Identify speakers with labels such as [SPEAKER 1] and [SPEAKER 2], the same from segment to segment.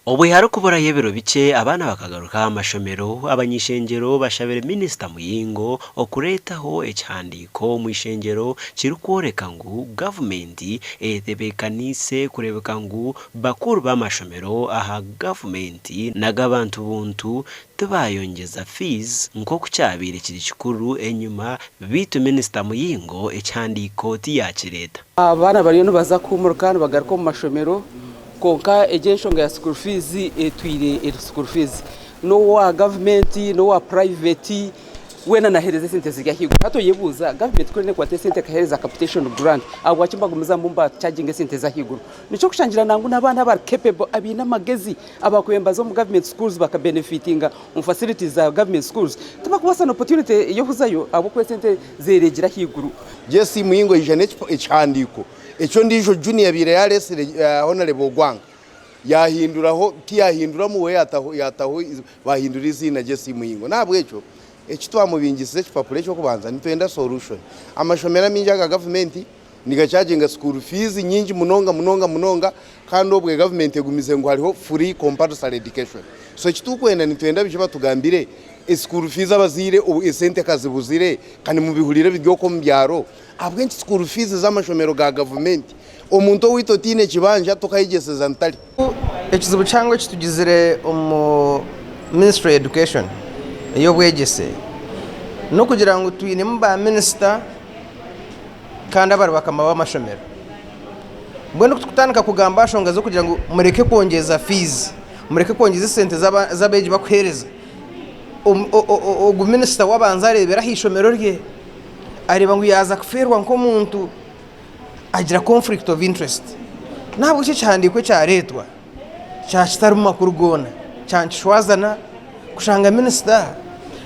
[SPEAKER 1] Obwe harikuburayo ebiro bikye abaana bakagaruka aha mashomero, abany'ishengyero bashabire Minisita Muyingo okureetaho ekihandiiko omu ishengyero kirikworeka ngu gavumenti eyetebeekaniise kureebeka ngu bakuru b'amashomero aha gavumenti n'ag'abantu buntu tibaayongyeza fees nk'oku kyabaire kiri kikuru enyima beitu Minisita Muyingo ekihandiiko tiyaakireeta.
[SPEAKER 2] Abaana bariyo nibaza kuhumurika nibagaruka omu mashomero. Kwonka egyo enshonga ya school fees etwire eri school fees. N'owa gavumenti n'owa private weena naheereza esente ziri ahaiguru. Hati oyebuuza gavumenti ku eriyo nekwata esente ekaheereza capitation grant ahabwaki nibagumizamu nibachaginga esente z'ahaiguru? Nikyo kushangira nangwa n'abaana abari capable abaine amagezi abakubaire nibaza omu government schools bakabenefitinga omu facilities za government schools tibakubaasa na opportunity y'okuzayo ahabw'okuba esente zereegire ahaiguru.
[SPEAKER 3] JC Muyingo yaija n'ekihandiiko Eki ondiijo Junior yabaire yareetsire Honarebo Ogwang yahinduraho tiyahinduramu we yataho yataho bahindura eiziina JC Muyingo. N'ahabw'ekyo eki twamubingisize ekipapura eky'okubanza nitwenda solution. Amashomero amaingi aga gavumenti nigacharginga school fees nyingi munonga munonga munonga kandi obwe gavumenti egumize ngu hariho free compulsory education. So eki turikwenda nitwenda baije batugambire school fees abazaire esente kazibuzire ka nimubihurira biri okwo omu byaro. Ahabw'enki school fees z'amashomero ga gavumenti omuntu owaitu otaine kibanja tokayegyeseza ntare?
[SPEAKER 4] Ekizibu kihango eki tugizire omu ministry ya education ey'obwegyese n'okugira ngu twinemu ba minisita kandi abari bakama b'amashomero. Mbwenu ku turikutandika kugamba aha nshonga z'okugira ngu mureke kwongyeza fees, mureke kwongyeza esente ezi abeegi barikuheereza, ogu minisita we abanza areebera aha ishomero rye. Areeba ngu yaaza kufeerwa nk'omuntu agira conflict of interest. N'ahabw'ekyo ekihandiiko ekyareetwa kyaba kitarimu makuru goona, kyaba nikishwazana kushanga minisita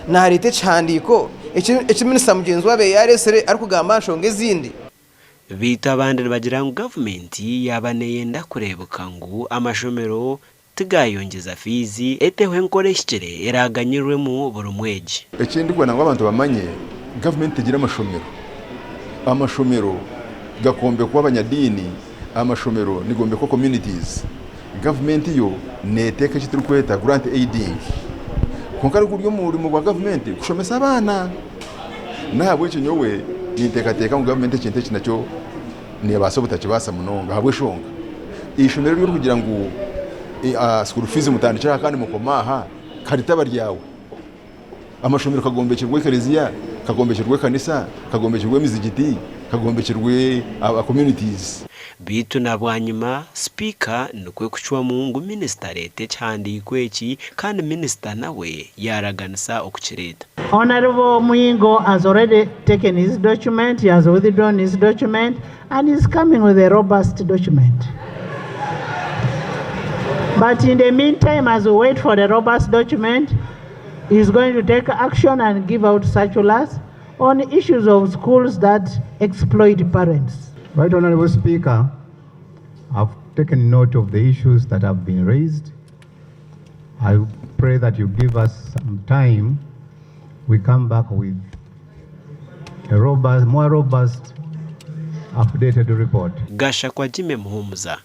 [SPEAKER 4] naareeta ekihandiiko eki minisita mugyenzi we abaire yaareetsire arikugamba aha nshonga ezindi.
[SPEAKER 1] Beitu abandi nibagira ngu gavumenti yaaba neyenda kureebeka ngu amashomero tigayongyeza fiizi, eteho enkora ehikire eraaganyirwemu buri mwegi.
[SPEAKER 5] Eki ndikwenda ngu abantu bamanye, gavumenti tegira amashomero. Amashomero gakombekwa abanyadiini, amashomero nigombekwa communities. Gavumenti yo neteeka eki turikweta grant aiding. Kwonka guri omurimo gwa gavumenti kushomesa abaana. N'ahabw'ekyo nyowe ninteekateeka ngu gavumenti ekintu eki nakyo neebaasa obutakibaasa munonga ahabw'eshonga eishomero eri orikugira ngu school fees mutandikire aha kandi mukome aha ka ritaba ryawe. Amashomero kagombekirwe ekereziya, kagombekirwe ekanisa, kagombekirwe emizigiti, kagombekirwe communities.
[SPEAKER 1] Beitu na bwanyima, Sipiika nikwo kucwamu ngu minisita areete ekihandiiko eki kandi minisita nawe yaaraganisa okukireeta.
[SPEAKER 6] Honourable Muyingo has already taken his document, he has withdrawn his document and is coming with a robust document. But in the meantime, as we wait for the robust document, he is going to take action and give out circulars on issues of schools that exploit parents.
[SPEAKER 7] Right Honourable Speaker, I've taken note of the issues that have been raised. I pray that you give us some time, we come back with a robust, more robust, updated report.
[SPEAKER 1] Gashakwa Jimmy Muhumuza.